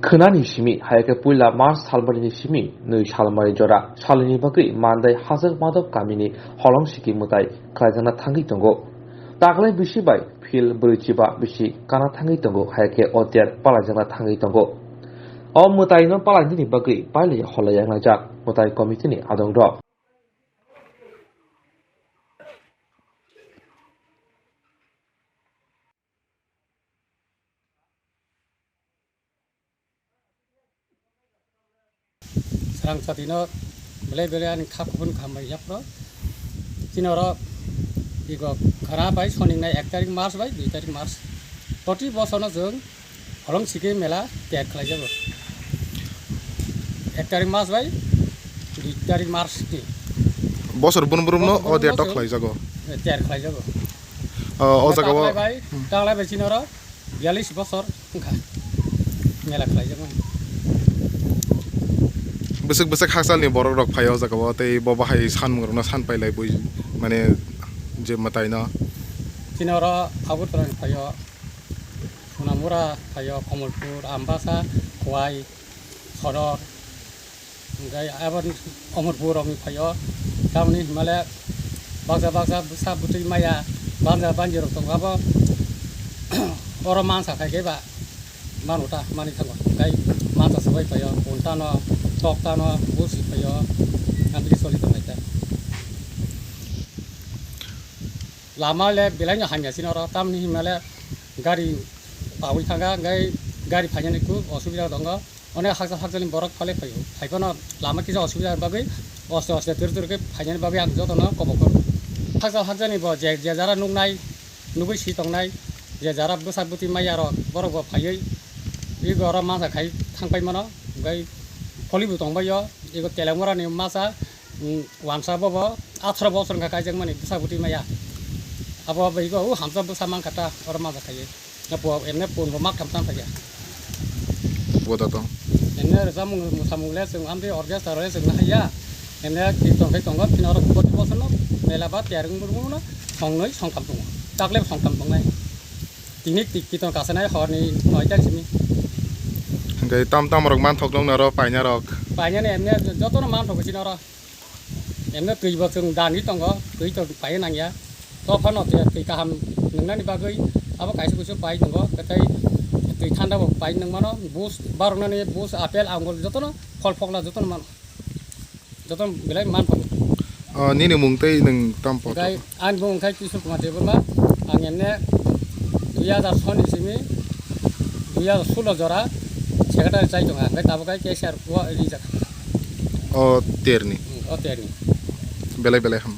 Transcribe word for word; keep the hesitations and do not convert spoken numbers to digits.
Khwnani simi, hai khe puila March salmarini simi nwi salmari jora salini bagwi Mandai Hajak Madhop kamini Holong Siki mwtai khlaijakna thangwi tongo. Taklai bisi bai phil brwi chiba bisi kana thangwi tongo, hai khe o ter palaijakna thangwi tongo. O mwtaino palainani bagwi pailaya holai yanglaijak mwtai komitini adongrok. Srang satino belai belai ani kha kubun khambai yapro. Chini oro igo khara bai soningnai ek tarik March bai dui tarik March. Proti bosorno chwng Holong Siki mela ter khlaijago. Ek tarik March bai dui tarik March ni. Bosor bun brumno Bosor o date brumno khlaijago. Ter khlaijago. O, o jaga o. Taklai bai, taklai bai chini oro biyalish bosor wngkha mela khlaijakmani. Bwswk bwswk hakchalni borok rok phai o jaga o, tei bo bahai sanmung rokno san pailai bui, mane, je mwtai no. Chini oro Agartala ni phai o, Sonamura phai o, Kamalpur, Ambasa, Khowai, Sodor, hingke abo Amarpur rokni phai o, tamoni himale baksa baksa bwsa bwtwi maya banja banji rok tongo, abo oro mansa khai khe ba manu ta mani thango, hingke mansa swbai phai o, pon tano, tok tano, busi phai o, amtwi soli tonglai kha. Lama le belai no hamya sini oro, tamni himale gari pawi thanga, hingke gari phainani kub osubida tongo. Onek hakchal hakchalni borok phale phaio. Phaiphano lama kisa osubida bagwi oste oste tor tor khe phainani bagwi ang jotono kobok koro. Hakchal hakchalni bo je, je jara nuknai, nugwi si tongnai, je jara bwsa bwtwi maya rok, borok bo phaiwi, ego oro masa khai thangpai mano, hingke pholi bo tongbaio, ego Telemurani masa, mm, wansa bobo atharo bosor wngkha kaijakmani bwsa bwtwi maya. Abo bai go o hamsa bwsa mankha ta oro masa khaiwi. Apo emne pun bo mak tham tam khaija. Bo da to. Emne rwchapmung mwsamung le chwng amtwi orchestra le chwng nahaiya. Emne kirton khai tongo, phino oro proti bosor no mela ba tiyar wng mano songnwi songtham tongo. Takle songtham tongnai. Tini tik kirton kasanai horni noita simi. Hingke tam tam rok manthok nokna oro paina rok. Painani emne jotono manthok sini oro. Emne twi bo chwng dani tongo, twi to pai nangya. To phano twi, twi kaham nwngnani bagwi abo kaisa kuisu pai tongo, tei twi thanda bo pai nang mano, bus baroknani bus, apple, angul jotono, phol phokla jotono mano. Jotono belai man phago. O, nini mung tei nwng tam poto? Hingke ani bumung khe Kishore Kumar Debbarma, ang emne dui hajar soni simi dui hajar sulo jora secretary chai tongo, hingke tabuk khe cashier o rijak. O terni? Hmm, o terni. Belai belai ham.